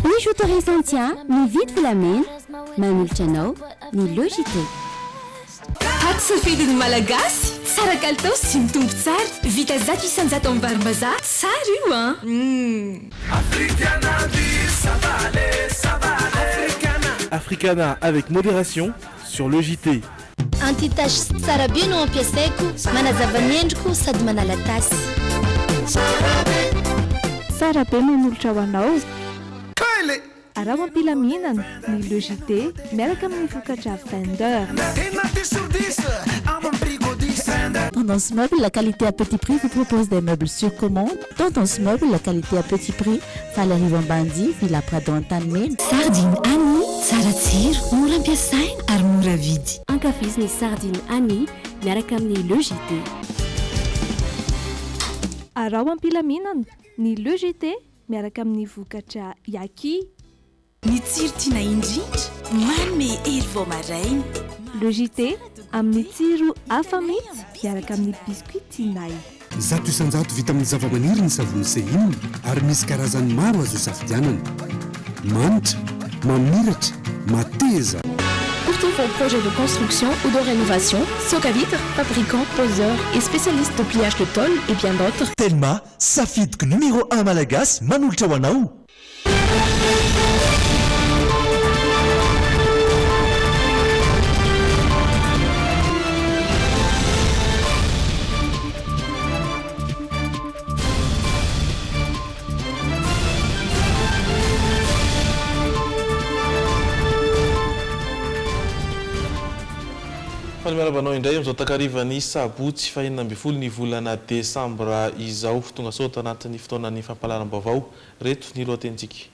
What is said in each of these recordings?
Bijouterie Santia mividy volamena, manolotra anao ny Le JT. Paty safidin'ny Malagasy, tsara kalitao sy mitombo tsara, vita 100% amin'ny varim-bazaha, tsara io an! Africana avec modération sur le JT. Anti-tache tsara be no ampiasaiko, manazava ny endriko sady manala tasy. Tsara be manolotra ho anao. Araho am-pilaminana ny Le JT miaraka amin'ny vokatra Fender. Tendance Meuble, la qualité à petit prix vous propose des meubles sur commande. Tendance Meuble, la qualité à petit prix. Faly Ambanidia, Villa Prado Antanimena. Sardine Annie, tsara tsiro, mora ampiasaina ary mora vidy. Ankafizo ny Sardine Annie miaraka amin'ny Le JT. Araho am-pilaminana ny Le JT miaraka amin'ny vokatra Yaki. Ny tsiro tiana indrindra manome hery vao maraina. Le JT amin'ny tsiro hafa mihitsy miaraka amin'ny biscuit tianay. 100% vita amin'ny zava-maniry ny savony Seim ary misy karazany maro azo isafidianana. Manitra, mamiratra, mateza. Pour tous vos projets de construction ou de rénovation, Socavitre, fabricant, poseur et spécialiste de pliage de tôle et bien d'autres. Telma, safidiko numéro 1 malagasy manolotra ho anao. Faly miarahaba anao indray amin'izao takarivan'ny sabotsy faha-16 ny volana desambra izao. Tonga soa ato anatin'ny fotoanan'ny fampahalalam-baovao. Reto ny lohatenintsika.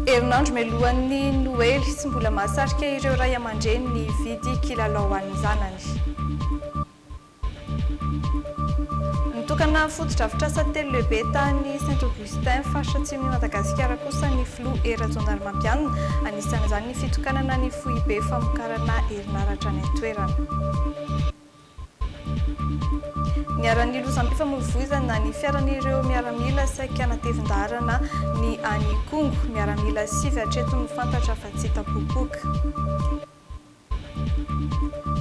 Herinandro mialohan'ny Noely, tsy mbola mahasarika ireo ray aman-dreny ny hividy kilalao ho an'ny zanany. Nitokana fotodrafitrasa telo lehibe tany Saint Augustin, faritra atsimon'i Madagasikara kosa ny filoha Hery Rajaonarimampianina. Anisan'izany ny fitokanana ny foibe famokarana herinaratra any an-toerana. Niharan'ny lozam-pifamoivoizana ny fiaran'ireo miaramila saika natevin-daharana ny any Ikongo. Miaramila sivy hatreto no fantatra fa tsy hita popoka.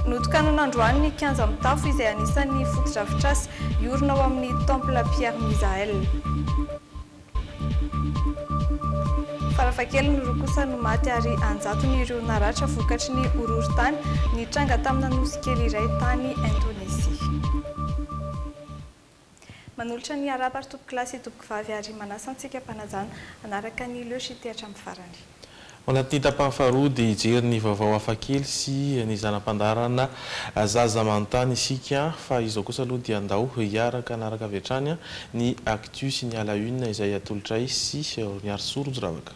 Notokanana androany ny kianja mitafo izay anisan'ny fotodrafitrasa hiorina ao amin'ny Temple Pierre Misael. Farafahakeliny roa kosa no maty ary an-jatony ireo naratra vokatry ny horohorontany nitranga tamina nosy kely iray tany Indonezia. Manolotra ny arahaba ry tompokolahy sy tompokovavy ary manasa antsika am-panajana hanaraka ny Le JT hatramin'ny farany. Ao anatin'ny tapany faharoa dia hijery ny vaovao hafakely sy ny zana-pandaharana Zaza manontany isika fa izao kosa aloha dia andao hiaraka hanaraka avy hatrany ny actu sy ny à la une izay atolotray sy Miarisoa Rojoravaka.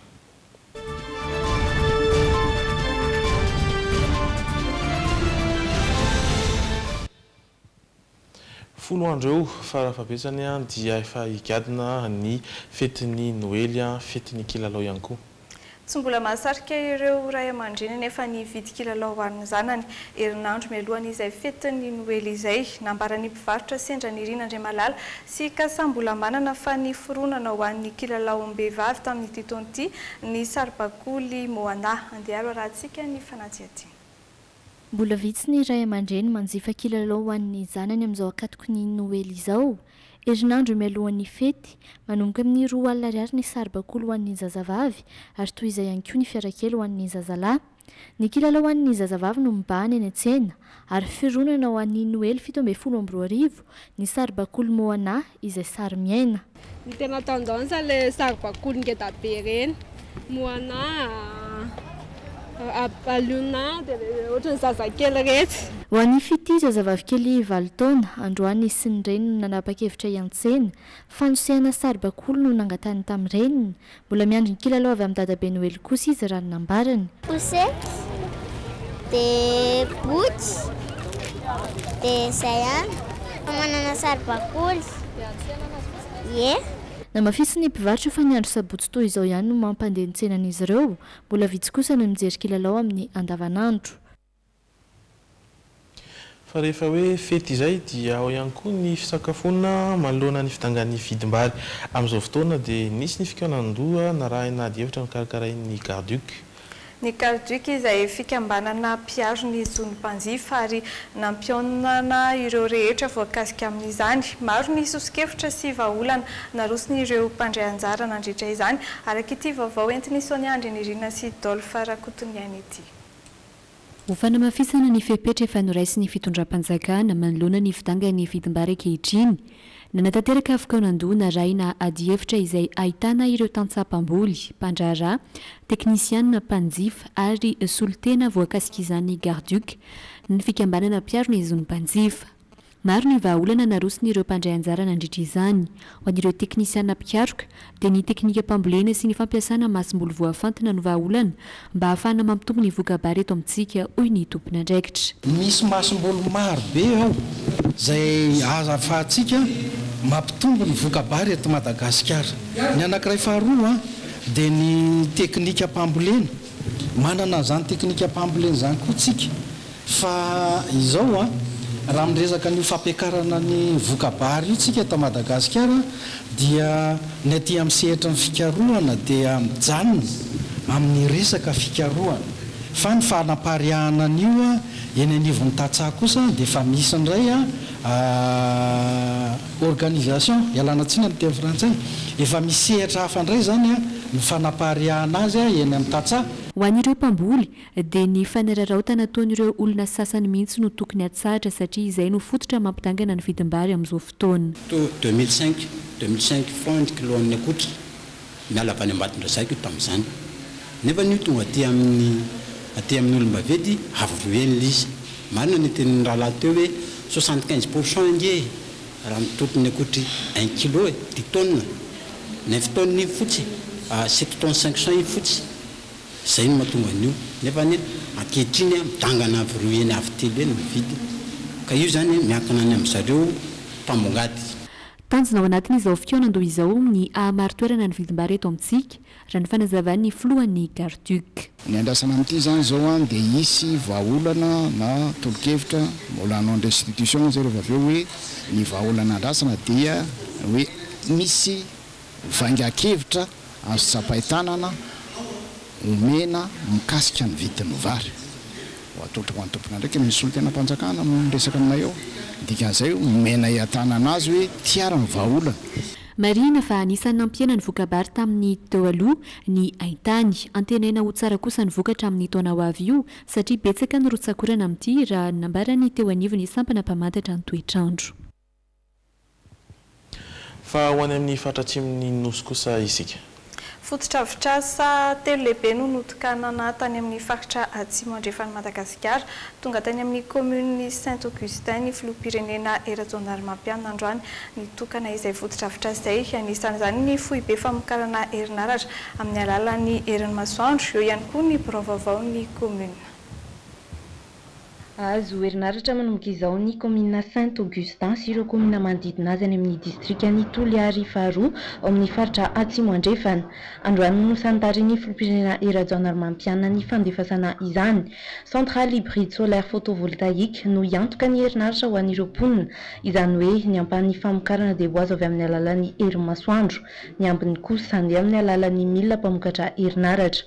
Folo andro eo farafahabetsany dia efa higadona ny fetin'ny Noely, fetin'ny kilalao ihany koa. Tsy mbola mahasarika ireo ray aman-dreny anefa ny hividy kilalao ho an'ny zanany, herinandro mialohan'izay fetin'ny Noely izay. Nambaran'ny mpivarotra sendra Nirina Andriamalala sy Kasa Mbolamanana fa ny fironana ho an'ny kilalaom-behivavy tamin'ity taona ity ny saribakoly Moana. Andeha aro arahantsika ny fanadihadiana. Mbola vitsy ny ray aman-dreny manjifa kilalao ho an'ny zanany amin'izao ankatoky ny Noely izao. Herinandro mialohan'ny fety, manomboka amin'ny 20 ariary ny saribakoly ho an'ny zazavavy ary toy izay ihany koa ny fiarakely ho an'ny zazalahy. Ny kilalao ho an'ny zazavavy no mibahana eny an-tsena ary fironana ho an'ny Noely 2017 ny saribakoly Moana izay sary miaina. Ny tena tendance le saribakoly ngeda be ireny, Moana, Aluna dia le ohatran'ny zazakely iretsy. Ho an'i Fitia, zazavavikely valo taona, androany izy sy ny reniny no nanapa-kevitra hiantsena. Fanosehana saribakoly no nangatahiny tamin'ny reniny. Mbola miandry ny kilalao avy amin'i Dadabe Noely kosa izy raha ny nambarany. Poussette, dia boky, dia izay ihany. Manana saribakoly, ie. Namafisin'ny mpivarotra fa ny andro sabotsy toy izao ihany no mampandeha ny tsenan'izy ireo. Mbola vitsy kosa ny mijery kilalao amin'ny andavanandro. Fa rehefa hoe fety izay dia ao ihany koa ny fisakafoana manoloana ny fidangan'ny vidim-bary. Amin'izao fotoana dia nisy ny fikaonan-doha narahina adihevitra nokarakarain'ny Garduc. Ny Garduc izay fikambanana mpiaro ny zon'ny mpanjifa ary nampihaonana ireo rehetra voakasika amin'izany. Maro ny soso-kevitra sy vahaolana naroson'ireo mpandray anjara nandritra izany, araka ity vaovao entin'i Sonia Andrianirina sy Dolph Rakotoniaina ity. Ho fanamafisana ny fepetra efa noraisin'ny fitondram-panjakana manoloana ny fidangan'ny vidim-bary ankehitriny, nanatanteraka fikaonandoha narahina adihevitra izay ahitana ireo tantsaha mpamboly, mpandraharaha, teknisianina, mpanjifa ary solontena voakasik'izany Garduc, ny fikambanana mpiaro ny zon'ny mpanjifa. Maro ny vahaolana naroson'ireo mpandray anjara nandritra izany. Ho an'ireo teknisiana mpikaroka, dia ny teknikam-pambolena sy ny fampiasana masomboly voafantina no vahaolana mba hahafahana mampitombo ny voka-bary eto amintsika, hoy ny tompon'andraikitra. Misy masomboly maro be ao izay ahafahantsika mampitombo ny voka-bary eto Madagasikara. Ny anankiray faharoa dia ny teknikam-pambolena. Manana an'izany teknikam-pambolena izany koa tsika. Fa izao an, raha miresaka an'io fampiakarana ny voka-bary io tsika eto Madagasikara dia ny aty amin'ny sehatry ny fikarohana dia mijanona amin'ny resaka fikarohana. Fa ny fanapariahana an'io eny anivon'ny tantsaha kosa dia efa misy indray organisation, ialana tsiny amin'ny teny frantsay, efa misy sehatra hafa indray izany ny fanapariahana azy eny amin'ny tantsaha. Ho an'ireo mpamboly dia ny fanararaotana ataon'ireo olona sasany mihitsy no tokony hatsahatra satria izay no fototra mampidangana ny vidim-bary amin'izao fotoana. To 2005, 2005 francs ny kilon'ny akotry, miala avy any Ambatondrazaka io tamin'izany. Nefa io tonga aty amin'ny aty amin'ny olom-baventy avo roa heny ilay izy. Marina ny tenin'ny rahalahy teo hoe 75 pour cent ange e, raha ny toton'ny akotry un kilo e, dix tonnes, neuf tonnes iny fotsy, sept tonnes cinq cents iny fotsy. Izay no mahatonga an'io. Nefa anie ankehitriny midangana avy roa heny avy telo heny ny vidiny. Ka io izany miankina any amin-dry zareo mpamongady. Tanjona ao anatin'izao fikaonandoha izao ny hahamari-toerana ny vidim-bary eto amintsika, raha ny fanazavan'ny filohan'ny Garduc. Ny andrasana amin'ity izany izao dia hisy vahaolana na tolo-kevitra, mbola hanao ny restitution moa izay rehefa avy eo hoe ny vahaolana andrasana dia hoe misy Vaingan-kevitra azo tsapain-tanana omena mikasika ny vidin'ny vary. Ho atolotra ho an'ny tompon'andraikitra, misy solontenam-panjakana miresaka aminay eo. Ny dikan'izay, omenay an-tanana azy hoe ity ary ny vahaolana. Marihina fa anisan'ny nampihena ny voka-bary tamin'ny teo aloha ny haintany. Antenaina ho tsara kosa ny vokatra amin'ny taona ho avy io satria betsaka ny rotsak'orana amin'ity raha ny nambaran'ny teo anivon'ny sampana mpamantatra ny toetr'andro. Fa ho any amin'ny faritra atsimon'ny Nosy kosa isika. Fotodrafitrasa telo lehibe no notokanana tany amin'ny faritra atsimo andrefan'i Madagasikara. Tonga tany amin'ny kaominin'i Saint Augustin ny filoham-pirenena Hery Rajaonarimampianina androany nitokana izay fotodrafitrasa izay. Anisan'izany ny foibe famokarana herinaratra amin'ny alalan'ny herin'ny masoandro. Eo ihany koa ny birao vaovaon'ny kaominina. Hahazo herinaratra manomboka izao ny kaominina Saint Augustin sy ireo kaominina manodidina azy any amin'ny distrikan'i Toliary faharoa ao amin'ny faritra Atsimo Andrefana. Androany no nosantarin'ny filoham-pirenena Hery Rajaonarimampianina ny fandefasana izany. Centrale hybride solaire photovoltaïque no hiantoka ny herinaratra ho an'ireo mponina, izany hoe ny ampahan'ny famokarana dia ho azo avy amin'ny alalan'ny herin'ny masoandro, ny ambiny kosa handeha amin'ny alalan'ny milina mpamokatra herinaratra.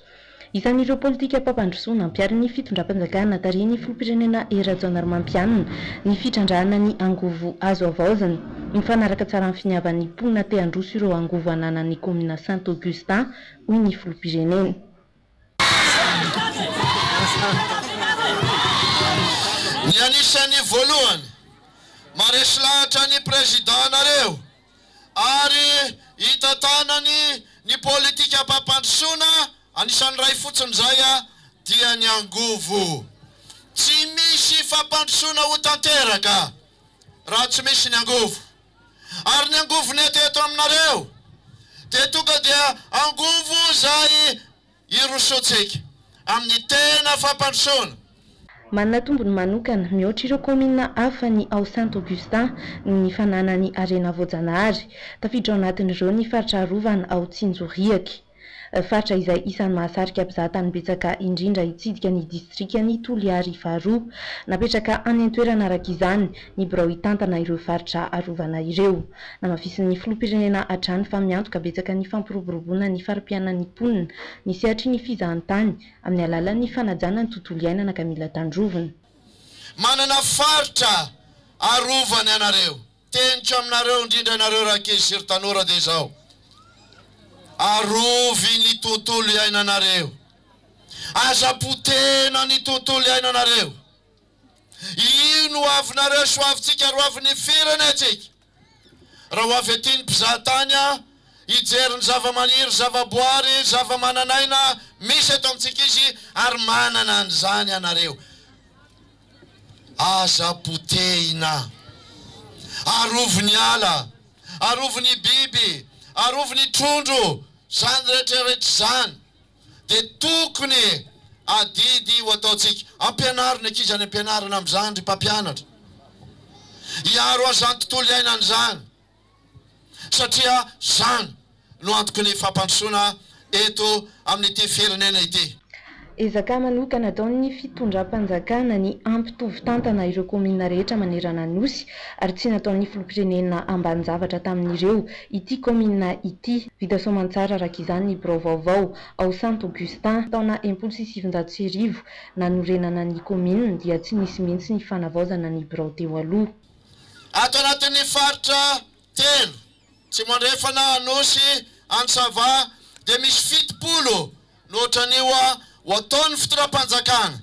Isan'ireo politikam-pampandrosoana ampiharin'ny fitondram-panjakana tarihin'ny filoham-pirenena Hery Rajaonarimampianina ny fitrandrahana ny angovo azo havaozina. Mifanaraka tsara amin'ny finiavan'ny mponina te handroso ireo angovo ananan'ny kaominina Saint Augustin, hoy ny filoham-pirenena. Ny anisan'ny voalohany maresy lahatra ny président-nareo ary hitantanany ny politikam-pampandrosoana, anisan'ny iray fotsiny izay dia ny angovo. Tsy misy fampandrosoana ho tanteraka raha tsy misy ny angovo. Ary ny angovo nety eto aminareo dia tonga dia angovo izay Hirosoantsika amin'ny tena fampandrosoana. Manana tombony manokana mihoatra ireo kaominina hafa ny ao Saint Augustin noho ny fananany harena voajanahary. Tafiditra ao anatin'ireo ny faritra arovana ao Tsinjoriaky. Faritra izay isan'ny mahasarika mpizahatany betsaka indrindra hitsidika ny distrikan'i Toliary faharoa. Napetraka any an-toerana araka izany ny birao hitantana ireo faritra arovana ireo. Namafisin'ny filoham-pirenena hatrany fa miantoka betsaka ny fampiroboroboana ny fari-piainan'ny mponina ny sehatry ny fizahantany amin'ny alalan'ny fanajana ny tontolo iainana ka mila tandrovina. Manana faritra arovana ianareo. Teniko aminareo indrindra ianareo rankizy sy ry tanora dia izao, arovy ny tontolo iainanareo. Aza potehina ny tontolo iainanareo. Io no hoavinareo sy hoavintsika ary hoavin'ny firenentsika. Raha ho avy aty ny mpizahatany hijery ny zavamaniry, zavaboary, zavamananaina misy eto amintsika izy ary manana an'izany ianareo. Aza potehina. Arovy ny ala, arovy ny biby, arovy ny trondro, izany rehetra rehetra izany dia tokony adidy ho ataontsika. Ampianaro ny ankizy any am-pianarana amin'izany ry mpampianatra. Hiaro an'izany tontolo iainana izany satria izany no antoky ny fampandrosoana eto amin'ity firenena ity. Ezaka manokana ataon'ny fitondram-panjakana ny hampitovy tantana ireo kaominina rehetra manerana ny Nosy ary tsy nataon'ny filoham-pirenena ambanin-javatra tamin'ireo ity kaominina ity. Vita soamantsara araka izany ny birao vaovao ao Saint Augustin. Taona 1960 nanorenana ny kaominina dia tsy nisy mihitsy ny fanavaozana ny birao teo aloha. Ato anatin'ny faritra telo, Atsimo Andrefana, Anosy, any Sava, dia misy 70 no ohatran'io ho ataon'ny fitondram-panjakana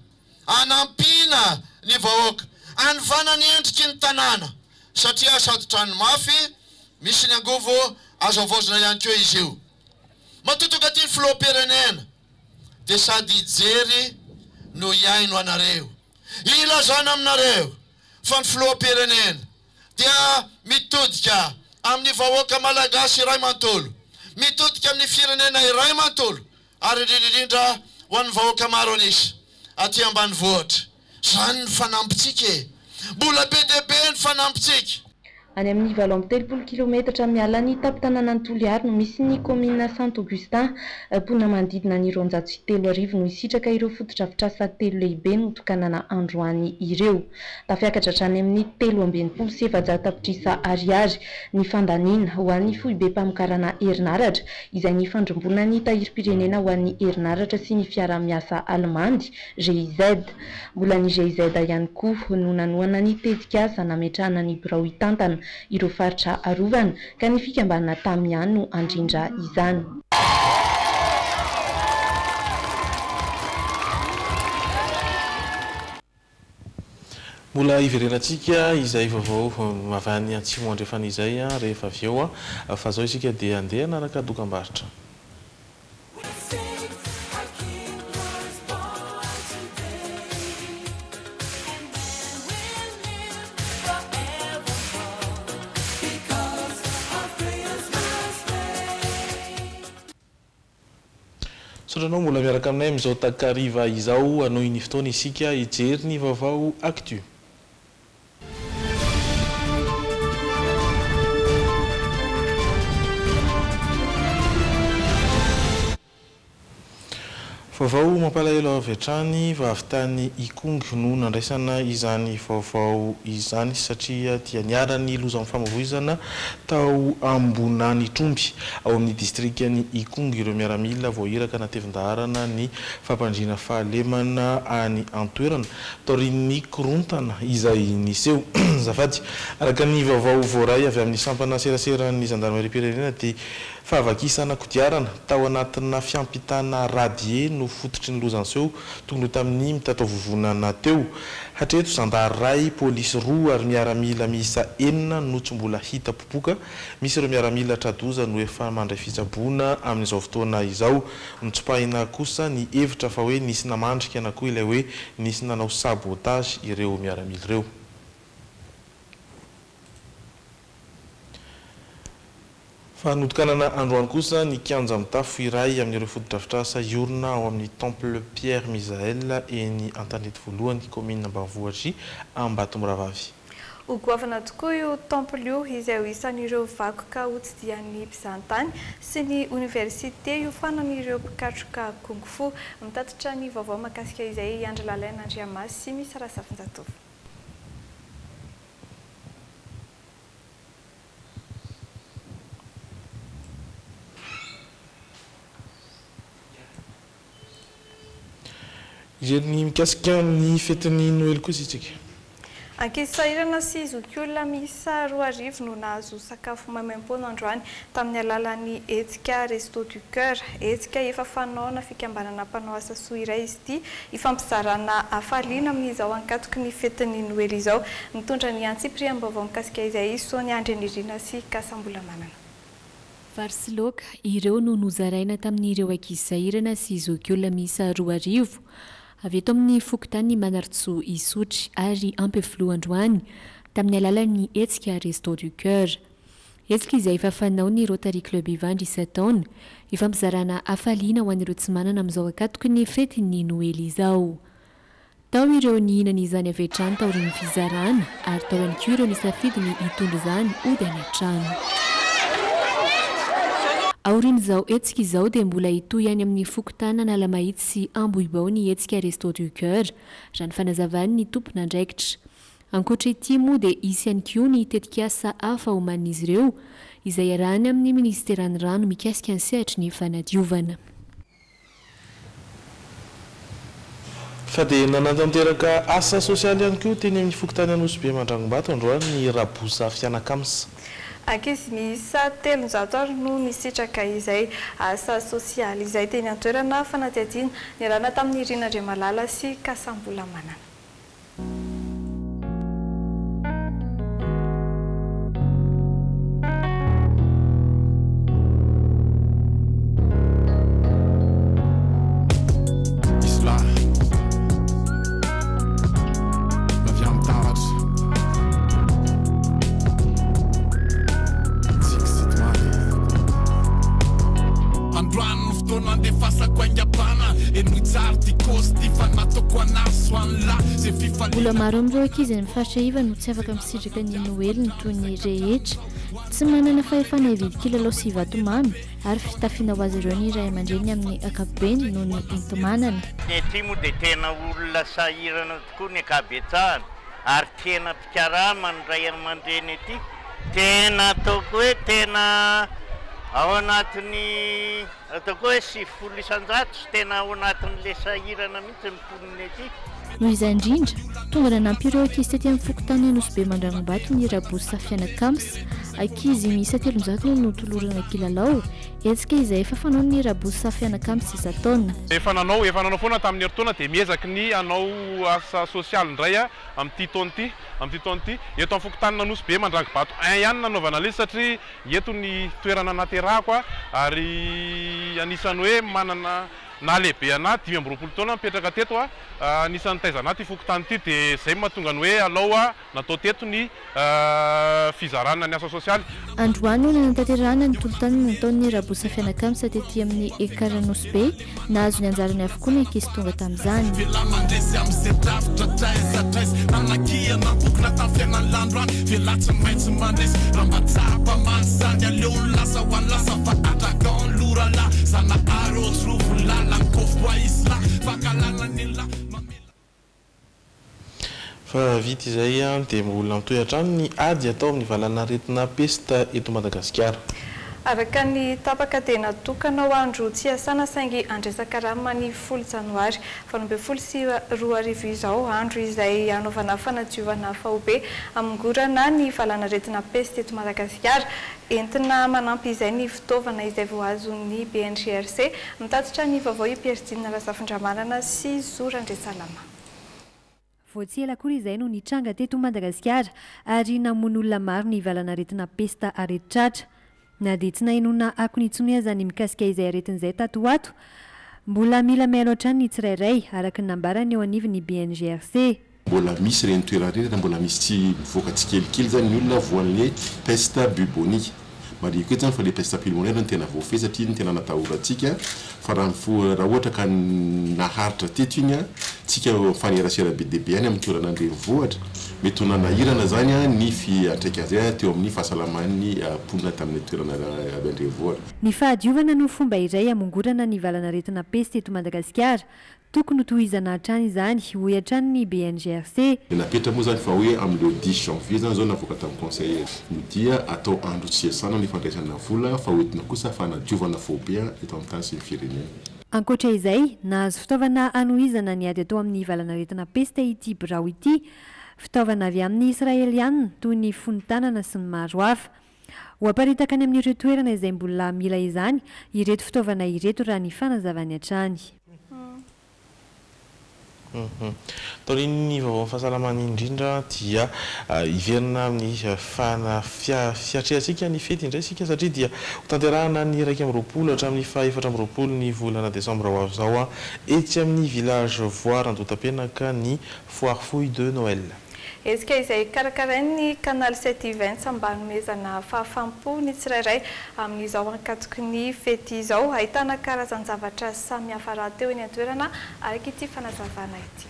hanampiana ny vahoaka, hanovana ny endriky ny tanàna satria sady trano mafy, misy ny angovo azo havaozina ihany koa izy io. Matoa tonga aty ny filoham-pirenena dia sady hijery no hihaino anareo. Ilazana aminareo fa ny filoham-pirenena dia mitodika amin'ny vahoaka Malagasy iray manontolo, mitodika amin'ny firenena iray manontolo ary indrindra indrindra ho an'ny vahoaka maro an'isa aty ambanivohitra. Izany ny fanampintsika e! Mbola be dia be ny fanampintsika. Any amin'ny 38 kilometatra miala ny tampon-tanànan'i Toliary no misy ny kaominina Saint Augustin. Mponina manodidina ny 3200 no hisitraka ireo fotodrafitrasa telo lehibe notokanana androany ireo. Tafiakatra hatrany amin'ny 463 tapitrisa ariary ny fandaniana ho an'ny foibem-pamokarana herinaratra izay nifandrimbonan'ny Tahirim-pirenena ho an'ny herinaratra sy ny fiaraha-miasa Alemandy, GIZ. Mbola ny GIZ ihany koa no nanohana ny tetikasa nametrahana ny birao hitantana ireo faritra arovana ka ny fikambanana Tamia no handrindra izany. Mbola hiverenantsika izay vaovao avy any Atsimo Andrefana izay rehefa avy eo fa izao isika dia handeha hanaraka dokambarotra. Misaotra anao mbola miaraka aminay amin'izao takariva izao. Hanohy ny fotoana isika hijery ny vaovao Actu. Vaovao mampalahelo avy hatrany fa avy tany Ikongo no nandraisana izany vaovao izany satria dia niharan'ny lozam-famoivoizana tao Ambonanitromby ao amin'ny distrikan'i Ikongo ireo miaramila voahiraka natevin-daharana ny fampandriana fahalemana any an-toerana taorian'ny korontana izay niseho. Azafady. Araka ny vaovao voaray avy amin'ny sampana seraseran'ny zandarimariam-pirenena dia fahavakisana kodiarana tao anatina fiampitana radier no fototry ny loza niseho tokony ho tamin'ny mitataovovonana teo. Hatreto, zandary iray, polisy roa ary miaramila miisa enina no tsy mbola hita popoka. Misy ireo miaramila tra-doza no efa mandray fitsaboana amin'izao fotoana izao. Notsipahina kosa ny hevitra fa hoe nisy namandrika na koa ilay hoe nisy nanao sabotage ireo miaramila ireo. Fa notokanana androany kosa ny kianja mitafo iray amin'ireo fotodrafitrasa hiorina ao amin'ny Temple Pierre Misael eny Antanety Voalohany, kaominina ambanivohitr'i Ambatomirahavavy. Ho goavana tokoa io temple io izay ho isan'ireo vakoka hotsidihan'ny mpizahantany sy ny oniversite hiofanan'ireo mpikatroka kung fu. Mitatitra ny vaovao mahakasika izay i Andry Lalaina Andriamasy sy Misa Razafinjatovo. Hijery ny mikasika ny fetin'ny Noely kosa isika. Ankizy sahirana sy zokiolona miisa 2000 no nahazo sakafo maimaimpoana androany tamin'ny alalan'ny hetsika Resto du Coeur. Hetsika efa fanaona fikambanana mpanao asa soa iray izy ity hifampizarana hafaliana amin'izao ankatoky ny fetin'ny Noely izao. Mitondra ny antsipiriam-baovao mikasika izay i Sonia Andrianirina sy Kasambolamanana. Vary sy laoka, ireo no nozaraina tamin'ireo ankizy sahirana sy zokiolona miisa 2000 avy eto amin'ny fokontany Manarintsoa Isotry ary Ampefiloha androany tamin'ny alalan'ny hetsika Resto du Coeur. Hetsika izay efa fanaon'ny Rotary Club Ivandry isan-taona, ifampizarana hafaliana ho an'ireo tsy manana amin'izao ankatoky ny fetin'ny Noely izao. Tao ireo nihinana izany avy hatrany taorian'ny fizarana ary tao ihany koa ireo nisafidy ny hitondra izany hody any an-trano. Aorian'izao hetsika izao dia mbola hitohy any amin'ny fokontany Analamahitsy sy Ambohibao ny hetsika Resto du Coeur, raha ny fanazavan'ny tompon'andraikitra. Ankoatra ity moa dia hisy ihany koa ny tetikasa hafa omanin'izy ireo izay iarahany amin'ny minisiteran'ny rano mikasika ny sehatry ny fanadiovana. Fa dia nanatanteraka asa sosialy ihany koa teny amin'ny fokontany Anosibe Mandrangombato androany ny Rabosa Fianakams. Ankizy miisa 300 ary no nisitraka izay asa sosialy izay teny an-toerana fanadihadiana niarahana tamin'i Rina Andriamalala sy Kasambolamanana. Mbola maro amin'ireo ankizy any amin'ny faritra iva no tsy afaka misitraka ny Noeliny toy ny rehetra. Tsy manana fahefana hividy kilalao sy vatomamy ary fitafiana ho azy ireo ny ray aman-dreniny amin'ny ankapobeny noho ny enti-manana. Ny aty moa dia tena olona sahirana tokoa ny ankabetsahany ary tena mpikarama ny ray aman-dreny aty. Tena ataoko hoe tena ao anatin'ny ataoko hoe 90% tena ao anatin'ilay sahirana mihitsy ny mponina ety. Noho izany indrindra, tonga nanampy ireo ankizy tety amin'ny fokontany Anosibe Mandragnombato ny Rabosy Safiana Kams. Ankizy miisa 300 no notolorana kilalao, hetsika izay efa fanaon'ny Rabosy Safiana Kams isan-taona. Efa nanao, efa nanao foana tamin'ny herintaona dia miezaky ny hanao asa sosialy indray amin'ity taona ity, amin'ity taona ity. Eto amin'ny fokontanin'Anosibe Mandrangobato un ihany no nanaovana ilay izy satria eto ny toerana naterahako ary anisan'ny hoe manana nahalehibe anah, 25 taona nipetraka teto, anisan'ny nitaiza anah ity fokontany ity dia izay no mahatonga ny hoe alao natao teto ny fizarana ny asa sosialy. Androany no nanatanterahana ny tolo-tanana nataon'ny Rabosa Fianakams tety amin'ny Ekar Nosy Be. Nahazo ny anjarany avokoa ny ankizy tonga tamin'izany. Fa vita izay dia mbola mitohy hatrany ny ady atao amin'ny valanaretina pesta eto Madagasikara. Araka ny tapaka dia natokana ho andro tsy iasana saingy andraisan-karama ny folo janoary 2018 izao, andro izay hanaovana fanadiovana faobe hamongorana ny valanaretina pesta eto Madagasikara. Entina manampy izay ny fitaovana izay voaazon'ny BNGRC. Mitatitra ny vaovao i Pierre Dina Razafindramanana sy Zo Randriasalama. Vao tsy ela akory izay no nitranga teto Madagasikara ary namono olona maro ny valanaretina pesta areti-tratra. Na dia tsy nahenoana akony intsony aza ny mikasika izay aretina izay tato ho ato, mbola mila mihaino hatrany ny tsirairay, araka ny nambaran'ny eo anivon'ny BNGRC. Mbola misy ireny toerana ireny ary mbola misy tsy mivoaka tsikelikely izany ny olona voan'ny peste bubonique. Marihiko eto izany fa ilay peste pulmonaire no tena voafehy satria iny no tena natahorantsika fa raha ny raha ohatra ka naharitra teto iny an, tsika mifanerasera be dia be any amin'ny toerana an-drenivohitra Mety ho nanahirana izany ny fiantraikan'izay teo amin'ny fahasalaman'ny mponina tamin'ny toerana avy an-drenivohitra. Ny fahadiovana no fomba iray hamongorana ny valanaretina pesta eto Madagasikara. Tokony ho tohizana hatrany izany, hoy hatrany ny BNGRC. Dia napetra moa izany fa hoe amin'ny le dix janvier izany izao navoaka tamin'ny conseil no dia atao andro tsy iasana ny fandraisana vola fa hoentina kosa fanadiovana faobe eto amin'ny tany sy ny firenena. Ankoatra izay, nahazo fitaovana hanohizana ny ady atao amin'ny valanaretina pesta ity birao ity. Fitaovana avy amin'ny Israelianina, toy ny fonon-tanana sy ny maro hafa. Ho aparitaka any amin'ireo toerana izay mbola mila izany ireto fitaovana ireto raha ny fanazavany hatrany. Taorian'ny vaovaon'ny fahasalamana indrindra dia hiverina amin'ny fiatrehantsika ny fety indray isika satria dia hotanterahana ny 21 hatramin'ny faha 24 ny volana desambra ho avy izao etsy amin'ny Village Voara Andohatapenaka ny Foire Fouille de Noël. Hetsika izay karakarain'ny Canal 7 Events mba hanomezana fahafaham-po ny tsirairay amin'izao ankatoky ny fety izao. Ahitana karazan-javatra samihafa rahateo eny an-toerana araka ity fanazavana ity.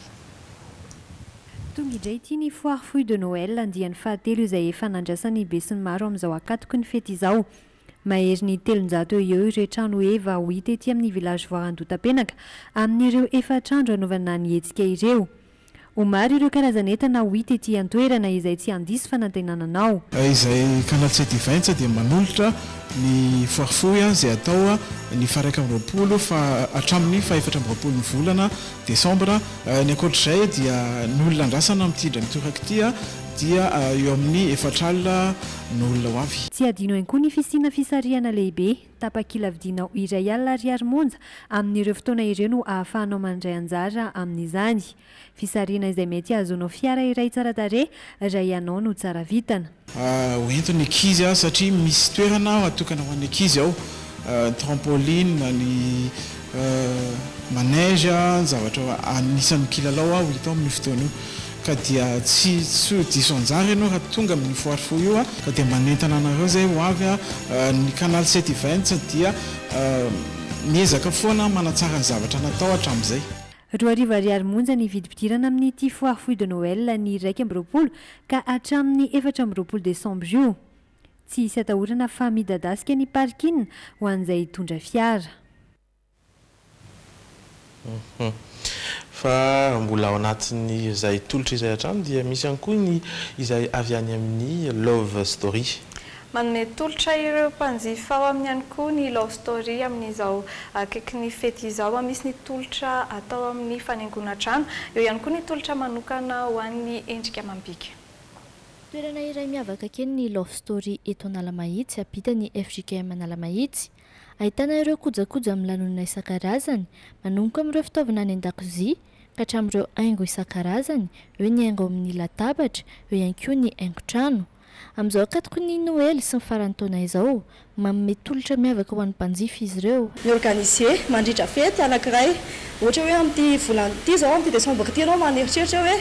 Tonga indray ity ny Foire Fouille de Noël andiany fahatelo izay efa nandrasan'ny besinimaro amin'izao ankatoky ny fety izao. Maherin'ny 300 eo ho eo ireo trano heva ho hita ety amin'ny Village Voara Andohatapenaka amin'ireo efatra andro hanaovana ny hetsika ireo. Ho maro ireo karazan'entana ho hita ety an-toerana izay tsy handiso fanantenana anao. Izay Canal 7 Events dia manolotra ny foire fohy izay atao ny faha 21 fa hatramin'ny faha 24 ny volana desambra. Ny ankoatr'izay dia ny olona andrasana amin'ity indray mitoraka ity dia eo amin'ny 40 no olona ho avy. Tsy hadino ihany koa ny fisiana fisarihana lehibe, tapakila vidianao 100 000 ariary monja amin'ireo fotoana ireo no ahafahanao mandray anjara amin'izany. Fisarihana izay mety hahazoanao fiara iray tsara tarehy raha ianao no tsara vitana. Ho ento ny ankizy satria misy toerana atokana ho an'ny ankizy ao, ny trampoline, ny manège, ny zavatra anisan'ny kilalao ho hita ao amin'io fotoana io. Ka dia tsy tsy ho diso anjara ianao raha tonga amin'io foire fou io ka dia manentana anareo izay ho avy. Ny Canal 7 Events dia miezaka foana manatsara ny zavatra natao hatramin'izay. 2000 ariary monja ny vidim-pidirana amin'ity foire fouille de Noël ny 21 ka hatramin'ny 24 desambra io. Tsy hisy atahorana fa midadasika ny parking ho an'izay hitondra fiara. Fa mbola ao anatin'izay tolotra izay hatrany dia misy ihany koa ny izay avy any amin'ny Love Story. Manome tolotra ireo mpanjifa ao aminy ihany koa ny Love Story amin'izao akaiky ny fety izao. Misy ny tolotra atao amin'ny fanaingoana trano, eo ihany koa ny tolotra manokana ho an'ny endrika amam-bika. Toerana iray miavaka kely ny Love Story eto Analamahitsy, ampitan'ny fjkm Analamahitsy. Ahitana ireo kojakoja amin'ny lanonana isan-karazany, manomboka amin'ireo fitaovana any an-dakozia ka hatramin'ireo haingo isan-karazany, eo ny haingo amin'ny latabatra, eo ihany koa ny haingon-trano. Amin'izao ankatoky ny Noely sy ny faran'ny taona izao, manome tolotra miavaka ho an'ny mpanjifa izy ireo. Mi-organiser, mandrindra fety anankiray. Ohatra hoe amin'ity volana ity izao, amin'ity décembre ity ianao maneritreritra hoe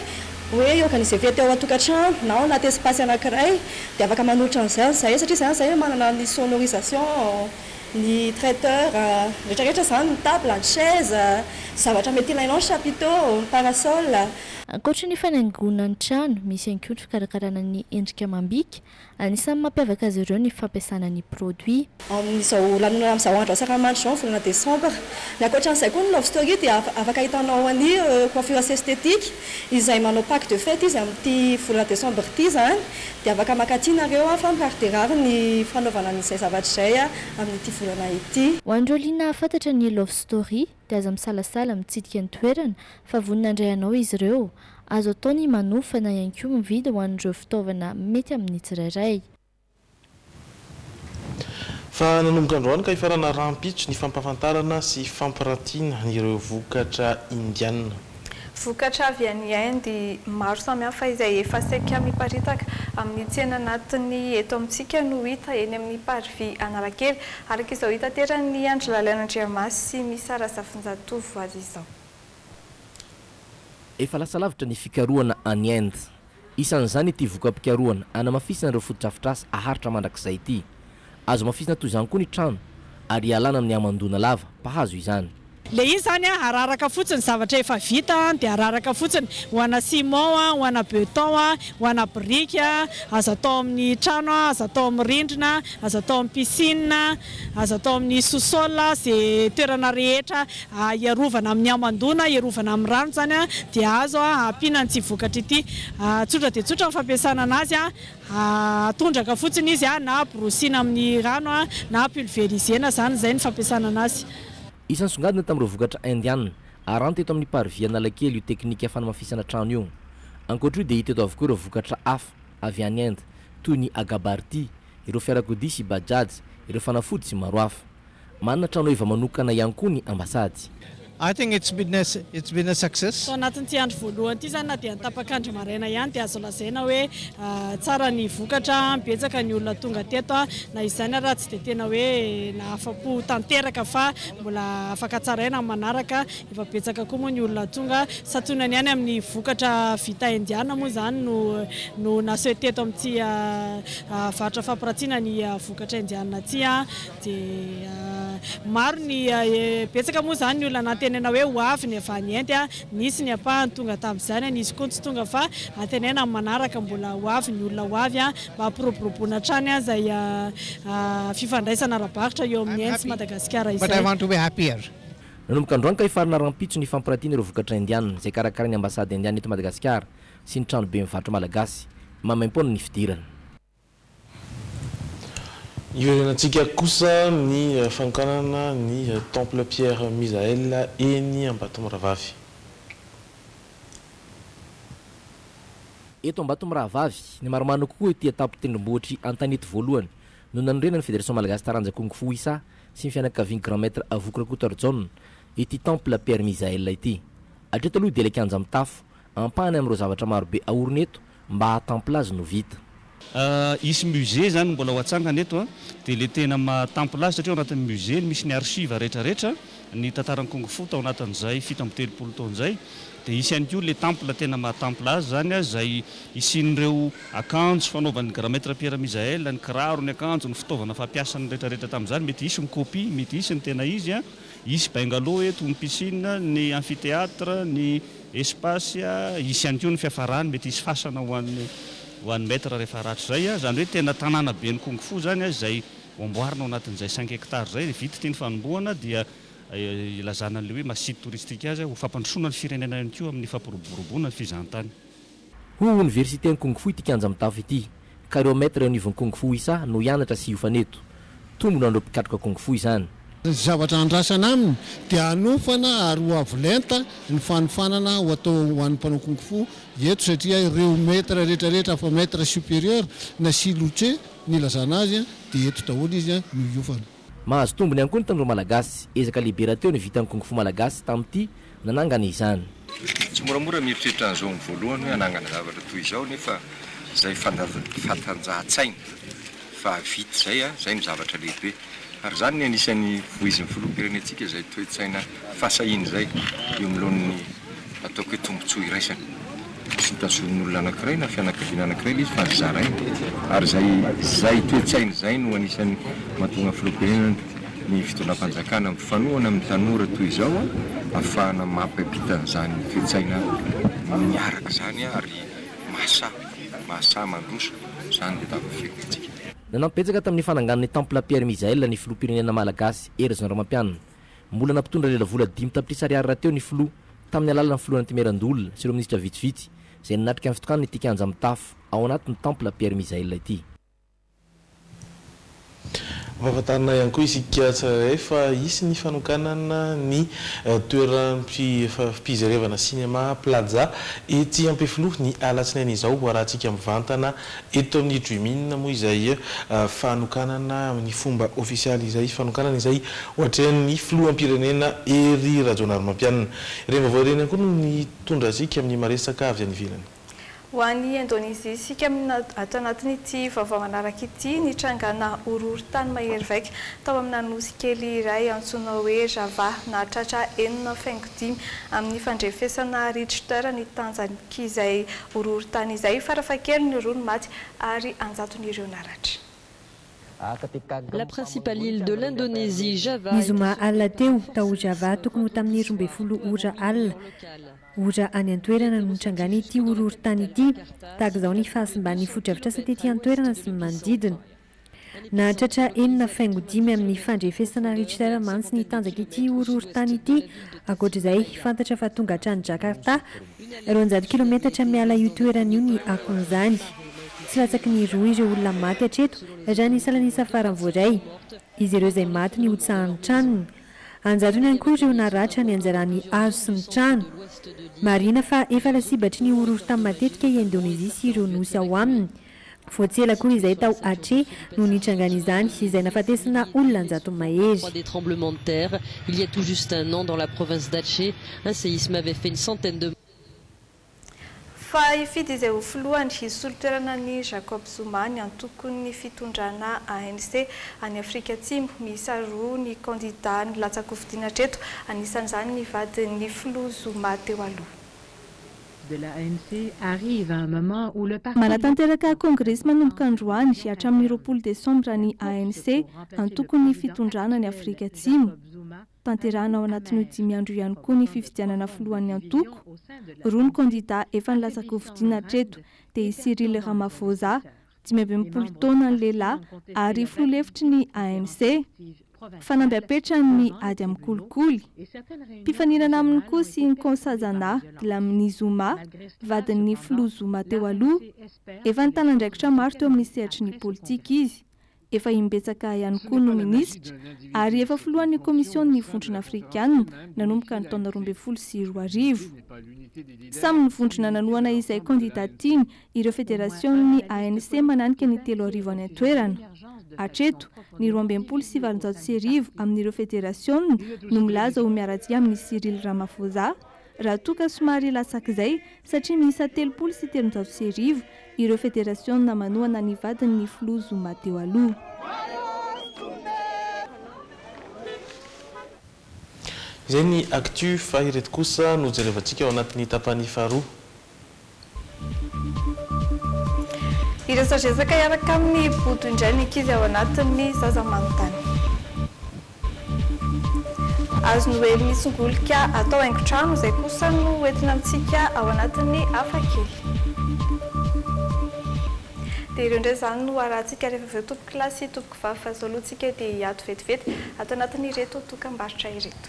hoe hi-organiser fety ao an-tokantrano na ao anaty espace anankiray dia afaka manolotra an'izay izahay satria izany izahay manana ny sonorisation, ny traiteur, rehetra rehetra izany, ny table, ny chaise, zavatra mety ilainao, ny chapiteau, ny parasol. Ankoatry ny fanaingoana ny trano, misy ihany koa ny fikarakarana ny endrika amam-bika. Anisan'ny mampiavaka azy ireo ny fampiasana ny produit. Amin'izao lanonana amin'izao andro asaramanitra izao ny volana desambra. Ny ankoatra an'izay koa ny Love Story dia afaka ahitanao an'i coiffure sy esthétique izay manao pack de fête izy amin'ity volana desambra ity izany dia afaka mankaty nareo fa mirary dia rary ny fanaovana an'izay zavatra izay amin'ity volana ity. Ho an'ireo liana hahafantatra ny Love Story dia aza misalasala mitsidika ny toerana fa vonona handray anao izy ireo. Azo atao ny manofa na ihany koa mividy ho an'ireo fitaovana mety amin'ny tsirairay. Fa nanomboka androany ka hifarana rahampitso ny fampahafantarana sy fampirantiana ireo vokatra indiana. Vokatra avy any Inde maro samihafa izay efa saika miparitaka amin'ny tsena anatiny eto amintsika no hita eny amin'ny Parvis Analakely, araka izao hitateran'i Andry Lalaina Andriamasy sy Misa Razafinjatovo azy izao. Efa lasa lavitra ny fikarohana any Inde. Isan'izany ity voka-pikarohana hanamafisana ireo fotodrafitrasa haharitra mandrakizay ity. Azo hamafisina toy izany koa ny trano ary hialana amin'ny hamandoana lava mpahazo izany. Le izy zany a araraka fotsiny zavatra efa vita dia araraka fotsiny ho ana ciment a, ho ana beton a, ho ana biriky a, azo atao amin'ny trano a, azo atao amin'ny rindrina, azo atao amin'ny piscine, azo atao amin'ny sous sol, ze toerana rehetra hiarovana amin'ny hamandoana, hiarovana amin'ny rano zany a dia azo ampiana an'ity vokatra ity. Tsotra dia tsotra ny fampiasana anazy a, atondraka fotsiny izy a, na borosina amin'ny rano a, na pulverisena zany, zay ny fampiasana anazy. Isan'ny songadina tamin'ireo vokatra indiana aranty eto amin'ny Parvis Analakely io teknika fanamafisana trano io. Ankoatra io dia hita eto avokoa ireo vokatra hafa avy any Inde toy ny Agabarti, ireo fiarakodia sy Bajaj, ireo fanafody sy maro hafa. Manana tranoheva manokana ihany koa ny ambasady. I think it's been a, it's been a success. Tao anatin'ity andro voalohany ity izany na dia ny tapak'andro maraina ihany dia azo lazaina hoe tsara ny vokatra, betsaka ny olona tonga teto na izany ara tsy dia tena hoe nahafa-po tanteraka fa mbola afaka tsaraina amin'ny manaraka, efa betsaka koa moa ny olona tonga, santionany ihany amin'ny vokatra vita indiana moa izany no no naseho teto amin'ity varotra fampirantiana ny vokatra indiana ity dia maro ny betsaka moa izany ny olona nantenaina hoe ho avy ny avy any Inde, nisy ny ampahany tonga tamin'izany, nisy koa ny tsy tonga fa antenaina amin'ny manaraka mbola ho avy ny olona ho avy mba hampiroboroboana hatrany izay fifandraisana ara-barotra eo amin'ny Inde sy Madagasikara But I izay. want to be happier. Nanomboka androany ka hifarana rahampitso ny fampirantiana ireo vokatra indiana izay karakarain'ny ambasady indiana eto Madagasikara sy ny tranoben'ny varotra malagasy. Maimaimpoana ny fidirana. Hiverenantsika kosa ny fanokanana ny Temple Pierre Misael eny Ambatomirahavavy. Eto Ambatomirahavavy, ny marimarina kokoa ety an-tampon-tendrombohitr'i Antanety voalohany no nanorenan'ny Federation Malagasy Taranja Kung Fu Wisa sy ny fianakavian'i Grand Maître Avoky Rakotoarijaona ity Temple Pierre Misael ity. Hatreto aloha dia ilay kianja mitafo, ampahany amin'ireo zavatra marobe aorina eto mba haha temple azy no vita. Hisy musée zany mbola ho atsangana eto an, dia le tena maha temple azy satria ao anatin'ny musée no misy ny archive retraretra, ny tantaran'ny Kung Fu tao anatin'izay 37 taona izay, dia hisy ihany koa le temple tena maha temple azy zany an, izay hisian'ireo akanjo fanaovan'ny grand maître Pierre Mizael, ny kiraro, ny akanjo, ny fitaovana fampiasany retraretra tamin'izany, mety hisy ny copie, mety hisy ny tena izy an, hisy bungalow eto, ny piscine, ny amphithéâtre, ny Espace, hisy ihany koa ny fiafarany, mety hisy fasana ho an'ny ho an'ny maître rehefa rahatrizay, izany hoe tena tanàna be ny kung fu izany izay ho amboarina ao anatin'izay cinq hectares izay, vita ity ny fanombohana dia ilazana an'ilay hoe maha site touristique azy ho fampandrosoana ny firenena ihany koa amin'ny fampiroboroboana ny fizahantany. Ho oniversiten'ny Kung Fu ity kianja mitafo ity, ka ireo maître eo anivon'ny Kung Fu Wisa no hianatra sy hiofana eto. Tombony ho an'ireo mpikatroka Kung Fu izany. Ny zavatra andrasana aminy dia hanofana ary ho avo lenta ny fanofanana ho atao ho an'ny mpanao Kung Fu eto satria ireo maître rehetra rehetra fa maître supérieur na Siloche ny ilazana azy dia eto daholo izy no hiofana. Mahazo tombony ihany koa ny tanora malagasy. Ezaka lehibe rahateo ny vitan'ny Kung Fu malagasy tamin'ity nanangana izany. Tsy moramora mieritreritra an'izao amin'ny voalohany hoe hanangana zavatra toy izao nefa izay fatanjahan-tsaina fa vita izay, izay no zavatra lehibe. Ary izany ny anisan'ny voizin'ny filoham-pirenentsika izay toe-tsaina fahasahiana izay eo anoloan'ny ataoko hoe tombontsoa iraisana. Tsy tazomin'olona anankiray na fianakaviana anankiray ilay izy fa zaraina. Ary izay izay toe-tsaina izay no anisan'ny mahatonga ny filoham-pirenena ny fitondram-panjakana mifanohana amin'ny tanora toy izao ahafahana mampita an'izany toe-tsaina miaraka izany ary mahasahy mahasahy mandroso izany dia tava firenentsika. Nanampy betsaka tamin'ny fananganana ny Temple Pierre Mizael ny filoham-pirenena malagasy Hery Rajaonarimampianina. Mbola nampitondra lelavola 5 tapitrisa ariary rahateo ny filoha tamin'ny alalan'ny filoha Antenimierandoholona sy ireo minisitra vitsivitsy izay nanatrika ny fitokanana ity kianja mitafo ao anatin'ny Temple Pierre Mizael ity. Ampahafantarina ihany koa isika tsirairay fa hisy ny fanokanana ny toeram-pijerevana cinéma Plaza etsy Ampefiloha ny alatsinainy izao. Ho arahantsika mivantana eto amin'ny Dream'in moa izay fanokanana amin'ny fomba ofisialy izay, fanokanana izay ho atrehan'ny filoham-pirenena Hery Rajaonarimampianina. Ireny vaovao ireny ihany koa no nitondra antsika amin'ny maresaka avy any ivelany. Ho an'i Indonezia isika ato anatin'ity vaovao manaraka ity, nitrangana horohorontany mahery vaika tao amina nosy kely iray antsoina hoe Java, nahatratra 6,5 amin'ny fandrefesana Richter ny tanjak'izay horohorontany izay, farafahakeliny roa no maty ary an-jatony ireo naratra. La principale île de l'Indonésie, Java. Ny zoma alina teo, tao Java, tokony ho tamin'ny 12 ora alina, ora any an-toerana no nitrangan'ity horohorontany ity. Tahaka izao ny fahasimban'ny fotodrafitrasa tety an-toerana sy ny manodidina. Nahatratra 6,5 amin'ny fandrefesana Richter mantsy ny tanjak'ity horohorontany ity. Ankoatra izay, fantatra fa tonga hatrany Jakarta, 200 kilometatra miala io toerana io ny akon'izany. Tsy latsaky ny roa ireo olona maty hatreto, raha ny salanisa farany voaray. Izy ireo izay maty nihotsahan'ny tranony. An-jatony ihany koa ireo naratra nianjaran'ny hazo sy ny trano. Marihina fa efa lasibatry ny horohorontany matetika i Indonezia sy ireo nosy ao aminy. Vao tsy ela akory izay tao Aceh no nitrangan'izany, izay nafatesana olona an-jatony mahery. Des tremblements de terre, il y a tout juste un an dans la province d'Aceh, un séisme avait fait une centaine de Fa hifidy izay ho filohany hisolo toerana an'i Jacob Zuma ny antokon'ny fitondrana ANC any Afrika Atsimo. Miisa roa ny kandidà nilatsa-kofidina hatreto, anisan'izany ny vadin'ny filoha Zuma teo aloha. De l'ANC arrive à un moment où le parti Manatanteraka kongresy manomboka androany hatramin'ny 20 desambra ny ANC, antokon'ny fitondrana any Afrika Atsimo. Tanterahina ao anatin'io dimy andro io ihany koa ny fifidianana filohan'ny antoko. Roa ny kandidà efa nilatsa-kofidina hatreto dia i Cyril Ramaphosa, 65 taona ny lehilahy ary filoha lefitry ny ANC. Fanamby apetrany ny ady amin'ny kolikoly. Mpifaninana aminy kosa i Nkosazana Dlamini Zuma, vadin'ny filoha Zuma teo aloha. Efa nitana andraikitra maro teo amin'ny sehatry ny politika izy. Efa imbetsaka ihany koa no minisitra ary efa filohan'ny Komisionin'ny Vondrona Afrikana nanomboka ny taona 2012. Samy nivondrona nanohana izay kandida tiany ireo federasionin'ny ANC mananika ny 3000 any an-toerana. Hatreto, ny 1862 amin'ireo federasionina no milaza ho miara-dia amin'i Cyril Ramaphosa, raha toa ka somary latsak'izay satria miisa 1330 ireo federasionina manohana ny vadin'ny filoha Zuma teo aloha. Izay ny actu fa ireto kosa no jerevantsika ao anatin'ny tapany faharoa. Hiresadresaka hiaraka amin'i Bodo indray ny ankizy ao anatin'ny Zaza Manontany. Hazo Noely misongolika atao haingon-trano izay kosa no hoentina amintsika ao anatin'ny hafakely. Dia ireo indray izany no harahantsika rehefa avy eo tompokolahy sy tompokovavy fa izao aloha tsika dia hiato vetivety ato anatin'ireto dokambarotra ireto.